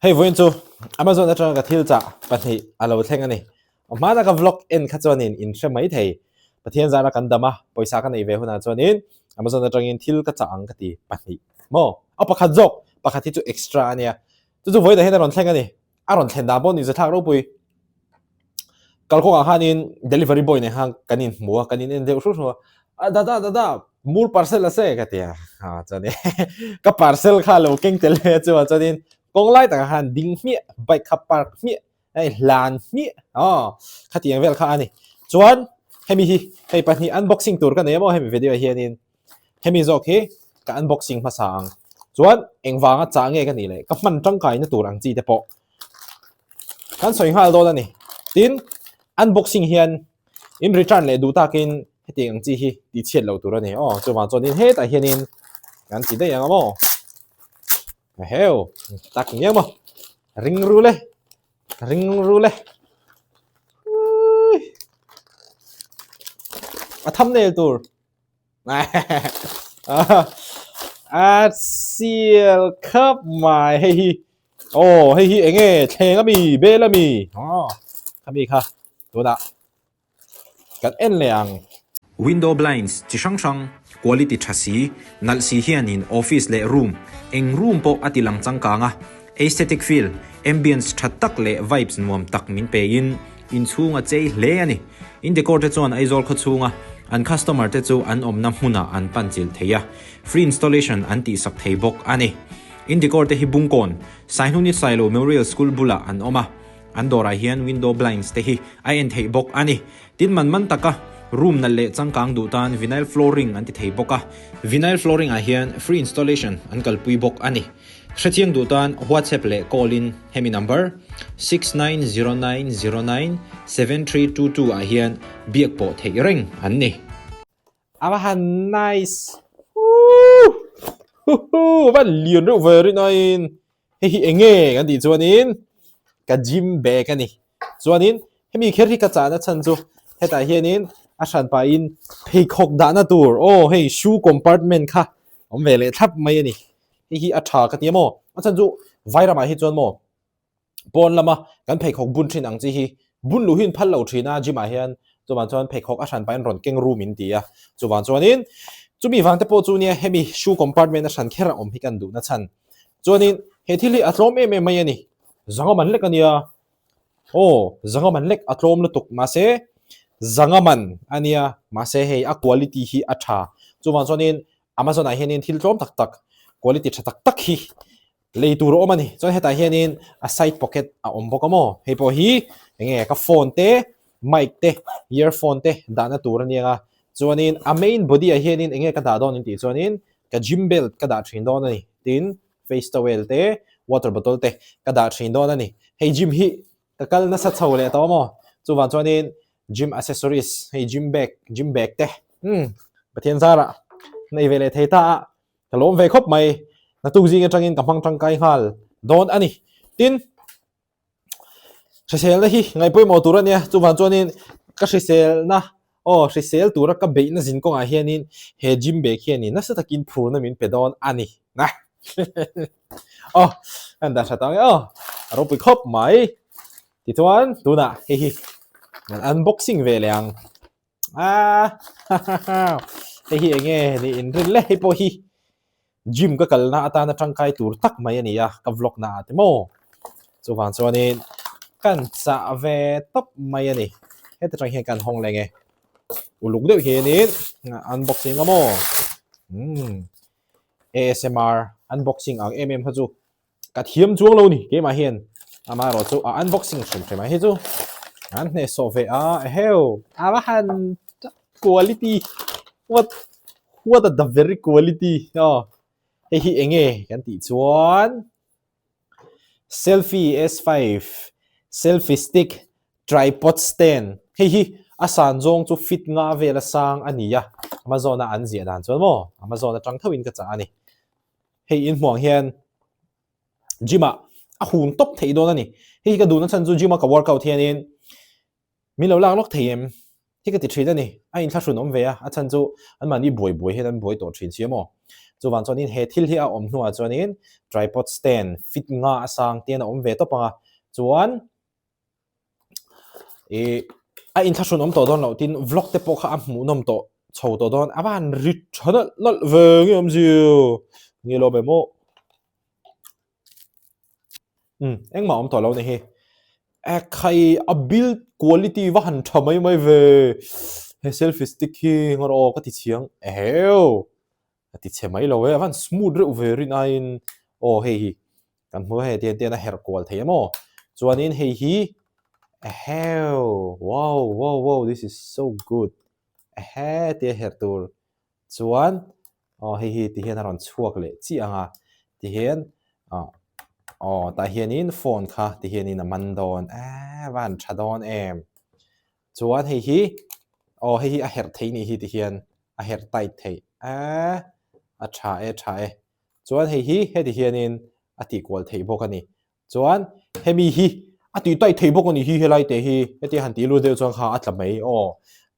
Hei vawiin chu Amazon atanga ka thil chah pahnih a lo thleng a ni. Hmana ka vlog en kha chuanin in hre mai thei. Pathian zara kan dam a, pawisa ka nei ve hunah chuanin Amazon atangin thil ka chah ang ka ti pahnih maw? A pakhat zawk, pakhat hi chu extra a nia. Chu chu vawiinah hian a rawn thleng a ni. A rawn thlen dan pawh ni zathlak ropui. Kalkawngah khanin delivery boy nen khan kan inhmu a, kan in en deuh hru hru a, a dada dada mur parcel a se ka ti a, ha chuan ka parcel kha lo keng tel ve a chuan chuanin kawng lai takah khan ding hmiah bike kha park hmiah hei hlan hmiah aw khatiang vel kha a ni. Chuan hemi hi hei pahnih unboxing tur ka nei a maw hemi video ah hianin Hemi zawk hi ka unboxing hmasa ang. Chuan engvanga chah nge ka nih leh ka hman tangkaina tur ang chi te pawh kan sawi nghal dawn a ni. Tin, unboxing hian in return leh duh takin hetiang ang chi hi tih chhiat loh tur a ni. Aw, chuvang chuanin hetah hianin kan ti daih ang a maw? Eheu, tak ngiau maw? Ring ru le, ring ru le. A thumbnail tur. A sial khap mai hei hi aw hei hi enge thleng ami bel ami aw khami kha tunah kan en leh ang. Window blinds chi hrang hrang quality tha si nalh si hianin office leh room eng room pawh a ti lang changkang a aesthetic feel ambience tha tak leh vibes nuam tak min pein Inchhung a chei hle a ni. In decor te chuan Aizawl khawchhunga an customer te chu an awmna hmunah an pan chilh thei a, free installation an tihsak thei bawk a ni. In decor te hi Bungkawn, Saihnuni Sailo Memorial School bulah an awm a, an dawrah hian window blinds te hi a en theih bawk a ni. Tin man man taka room nalh leh changkang duh tan vinyl flooring an ti thei bawk a, vinyl flooring ah hian free installation an kalpui bawk a ni. Hrechiang duh tan WhatsApp leh call in hemi number 6909097322 ah hian biak pawh theih reng an ni. A va han nice Woo Huhu va lian reuh ve rin aiin hei hi eng nge kan tih chuanin ka gym bag a ni. Chuanin hemi kher hi ka chahna chhan chu hetah hianin a hran pahin pheikhawk dahna tur aw hei shoe compartment kha awm ve leh thlap mai a ni. Hei hi a tha ka ti a maw? A chhan chu Vairamah hi chuan maw pawn lama kan pheikhawk bun thin ang chi hi bun luh hi an phal lo thin a gym ah hian chuvang chuan pheikhawk a hran pahin rawn keng room in ti a chuvang chuanin chumi vang te pawh chu nia hemi shoe compartment a hran kher a awm hi kan duhna chhan chuanin he thil hi a tlawm em em mai a ni zanga man lek a nia aw zanga man lek a tlawm lutuk mahse zanga man a nia mahse hei a quality hi a tha chuvang chuanin Amazon ah hianin thil tlawm tak tak, quality tha tak tak hi lei tur a awm a ni. Chuan hetah hianin a side pocket a awm bawk a maw? Hei pawh hi enge ka phone te, mic te, earphone te dahna tur a nia. Chuanin a main body ah hianin enge ka dah dawn intih chuanin ka gym belt ka dah thin dawn a ni. Tin, face towel te, water bottle te ka dah thin dawn a ni. Hei gym hi ka kal nasa chho leh tawh a maw? Chuvang chuanin gym accessories hei gym bag gym bag te umm Pathian zarah nei ve leh thei ta a ka lawm ve khawp mai naktuk zing atangin ka hmang tangkai nghal dawn a ni tin hriselna hi ngaih pawimawh tur a nia chuvang chuanin ka hriselna aw hrisel tura ka beihna zin kawngah hianin he gym bag hianin nasa takin phurna min pe dawn a ni na aw kan dah tha tang e aw a ropui khawp mai. Tichuan tunah hei hi kan unboxing ve leh ang. Ah hei hi enge ni inrin le hei pawh hi gym ka kalna atana tangkai tur tak mai a ni a ka vlog na ah te maw. Chuvang chuanin kan chah ve tawp mai a ni. Heta tang hian kan hawng leng e. Uluk deuh hianin unboxing a maw. Umm ASMR unboxing ang em em kha chu Ka thiam chuang lo ni keimah hian amaherawh chu a unboxing hrim hrim a hi chu an hnehsawh ve a eheu a va han quality what what a the very quality aw hei hi enge kan tih chuan selfie S5 selfie stick tripod stand hei hi a san zawng chu fit nga vel a sang a ni a Amazon a an ziah dan chuan maw Amazon atang tho in ka chah a ni. Hei in hmuh ang hian gym ah a hun tawp theih dawn a ni. Hei hi ka duhna chhan chu gym a ka workout hianin min lo lak lawk thei em? Hi ka ti thin a ni, a inthlahrun awm ve a, a chhan chu anmahni buai buai hian an buai tawh thin si a maw? Chuvang chuanin he thil hi a awm hnuah chuanin tripod stand fit nga a sang te hian a awm ve tawp ang a, chuan ih a inthlahrun awm tawh dawn loh tin vlog te pawh kha a hmuhnawm tawh chho tawh dawn, a va han ri tha nalh nalh ve nge awmzia nge lawm em aw. Umm engmah awm tawh lo ni hi. Ekhai a build quality va han tha mai mai ve. He selfie stick hi ngawr aw ka ti chhiang eheu. Ka ti chhe mai lo e a van smooth reuh ve rin aiin aw hei hi kan hmu a hei tian tian a herh kual thei em aw. Chuanin hei hi eheu wow wow wow this is so good ehe tia herh tur Chuan aw hei hi ti hian a rawn chhuak leh chiah ang a, ti hian ah aw tah hianin phone kha ti hianin a man dawn eee va han tha dawn em. Chuan hei hi aw hei hi a herh thei nih hi ti hian a herh tight theih eee a tha e tha e. Chuan hei hi heti hianin a tih kual theih bawk a ni. Chuan hemi hi a tih taih thei bawk a nih hi helai te hi hetia han tih lut deuh chuan kha a tla mai aw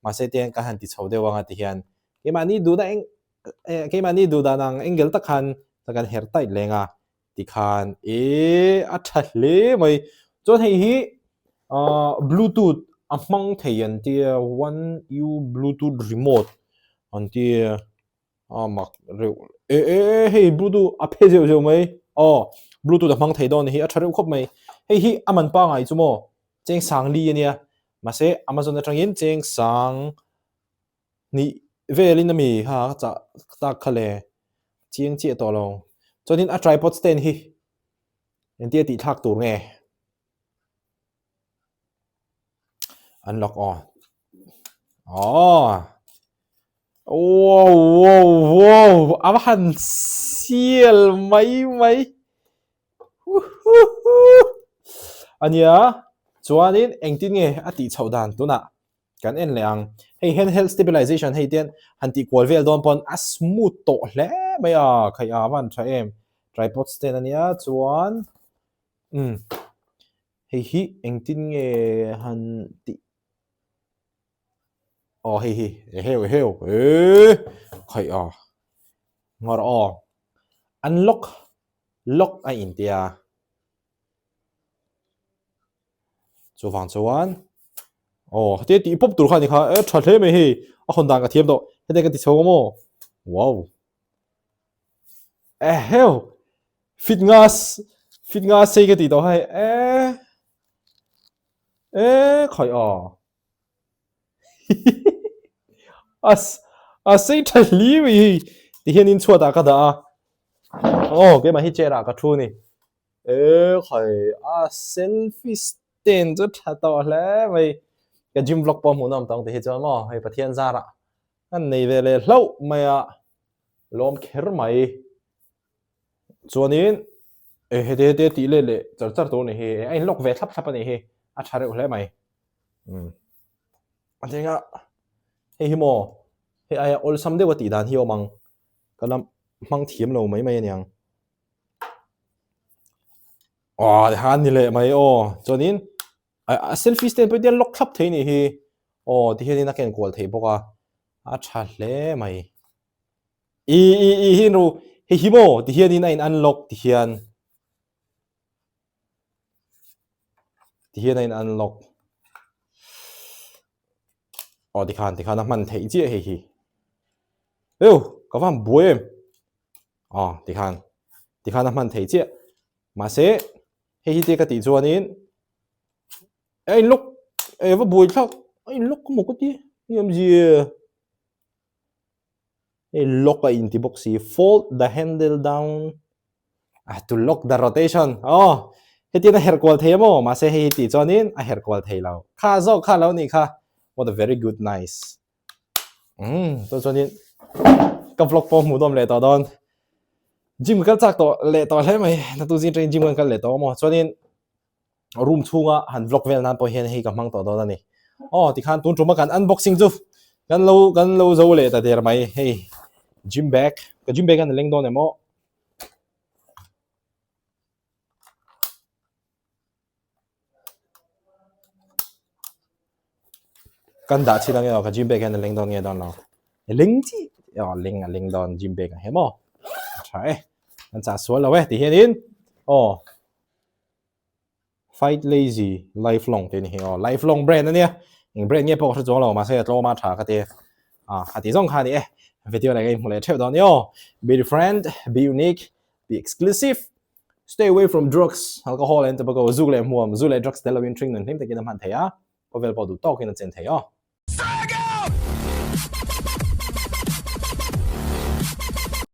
mahse tiang kan han ti chho deuh anga ti hian keimahni duhna eng eh keimahni duh dan ang angle tak khan kan her taih leng a tikhan eh a tha hle mai chuan hei hi ah bluetooth a hmang thei an tia one u bluetooth remote an tia. A mak reuh e e e hei bluetooth a phe zeuh zeuh mai aw bluetooth a hmang thei dawn hi a tha reuh khawp mai hei hi a man pangai chu maw cheng sang li ania mahse amazon atangin cheng sang hnih velin ami kha ka chah tak kha le chiang chiah tawh lo chuanin a tripod stand hi engtia tih thlak tur nge. An lock aw. Aw. Wow, wow, wow. A va han sial mai mai. Ania, chuanin engtin nge a tih chhoh dan tunah kan en leh ang. Hei handheld stabilization hei tian han tih kual vel dawn pawn a smooth tawh hle mai a, khaih a va han tha em. Tripod stand ania chuan umm Hei hi engtin nge han tih aw hei hi eheu eheu eee khaih a ngawr aw unlock lock a intia chuvang chuan aw hetia tih pawp tur kha a ni kha e tha hle mai hei a hawn dan ka thiam tawh hetiang ka ti chho ang maw wow eheu Fit nga fit nga sei ka ti tawh hei e e khawi aw a a sei tha hli mai hi ti hian in chhuat ah ka dah a aw keimah hi chair ah ka thu ni e khawi a selfie stand chu tha tawh hle mai ka gym vlog pawh hmuh nawm tawng ti hi chuan maw hei Pathian zarah kan nei ve leh hlauh mai a lawm kher mai. Chuanin e heti heti a tih let leh char char tur a ni hi, a in lock ve thlap thlap a ni hi, a tha reuh hle mai. Umm a thleng a, hei hi maw hei aia awlsam deuh a tih dan hi a awm ang, ka la hmang thiam lo mai mai a niang. Aw tikhan ni leh mai aw, chuanin a selfie stand pawh hi lock thlap thei a ni hi, aw tihianin a ken kual thei bawk a, a tha hle mai. I i i hi nu hei hi maw ti hian in a in unlock ti hian ti hian a in unlock aw ti khan ti khan a hman theih chiah hei hi eu ka van buai em aw ti khan ti khan a hman theih chiah mahse hei hi te ka tih chuanin a in lock e va buai thlak a in lock maw ka ti ni awmzia. Hei lock a inti bawk si fold the handle down ah to lock the rotation aw hetian a herh kual thei a maw mahse hei hi tih chuanin a herh kual thei lo kha zawk kha lo nih kha what a very good nice umm chuan chuanin ka vlog pawh hmuh nawm leh tawh dawn gym ka kal chak tawh leh tawh hle mai naktuk zing atangin gym kan kal leh tawh a maw chuanin room chhunga han vlog vel nan pawh hian hei ka hmang tawh dawn a ni. Aw tikhan tun tuma kan unboxing chu kan lo kan lo zo leh ta der mai hei gym bag ka gym bag an leng dawn em aw. Kan dah chhin ange aw ka gym bag hian a leng dawn nge dawn lo. A leng chi aw a leng a leng dawn gym bag ang he maw. A tha e. Kan chah sual lo e ti hianin aw fight lazy life long tih a ni hi aw life long brand ania. Eng brand nge pawh ka hre chuang lo mahse a tlawm a tha ka ti. Ah a ti zawng kha a ni e. Video leh ka inhmu leh theuh dawn ni aw. Be different, be unique, be exclusive. Stay away from drugs, alcohol and tobacco. Zu leh hmuam, zu leh drugs tel loin hring nun hlim takin a hman thei a. Khawvel pawh duh tawkin a chen thei aw.